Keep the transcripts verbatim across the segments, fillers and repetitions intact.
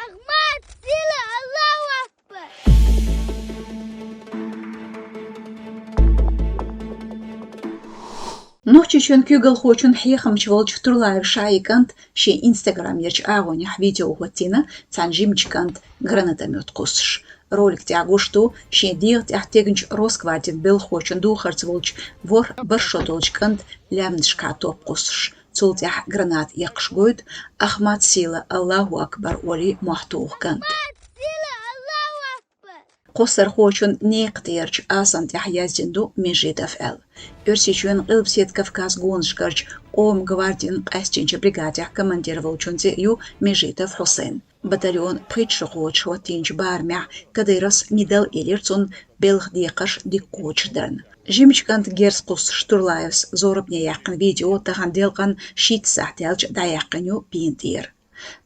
Ахмат, сила, Аллаху Акбар! Нохчийчоьнан куьйгалхочун хьехамча волча Турлаев Шаикан шен Instagram-ерча агӀонехь видео хӀоттийна цхьана жимачу кӀанта гранатомёт кхуссуш. Ролик тӀехь гуш ду шен дегӀа тӀехь тегначу Росгвардин белхахочун духарца волчу ворхӀ бархӀ шо долчу кӀанта лаьмнашкахь топ кхуссуш. Цул тӀаьхьа граната эккхаш гойту, Ахмат, сила, Аллаху Акбар олий мохь туху кӀанта. Кхоссархочун некха тӀерачу асанна тӀехь яздина ду Межитов аьлла. Оьрсийчоьнан Къилбаседа Кавказ гонашкарчу къоман гвардин къаьстинчу бригадехь командир волчун цӀе ю Межитов Хьусайн. Батальонан пхийтта шо кхочуш хӀоттийначу барамехь Кадыровс медаль элира цунна белхан декхарш дика кхочушдарна. Жимачу кӀанта герз кхуссуш Турлаевс зорбане яьккхина видео тахана делкъана шийтта сахьт даьлча дӀаяьккхина ю бийна тӀера.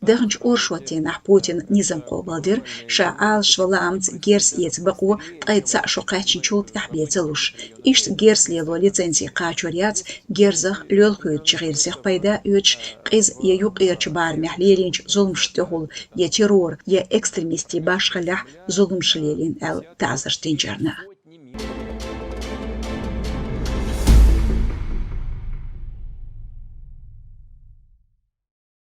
Даханчу оршот дийнахь Путина низам къобалдира, ша Ӏалашван лаамца герз эца бакъо ткъе цхьаъ шо кхаьчначул тӀаьхьа бен ца луш. Иштта герз лело лицензи кхачор яц герзах, лоьлхуьйтучу гӀирсех пайда оьцуш, къиза я юккъерчу барамехь лелийначу зуламашна тӀехула, я террор, я экстремистийн башхаллехь зуламаш лелийна аьлла таӀзарш динчарна.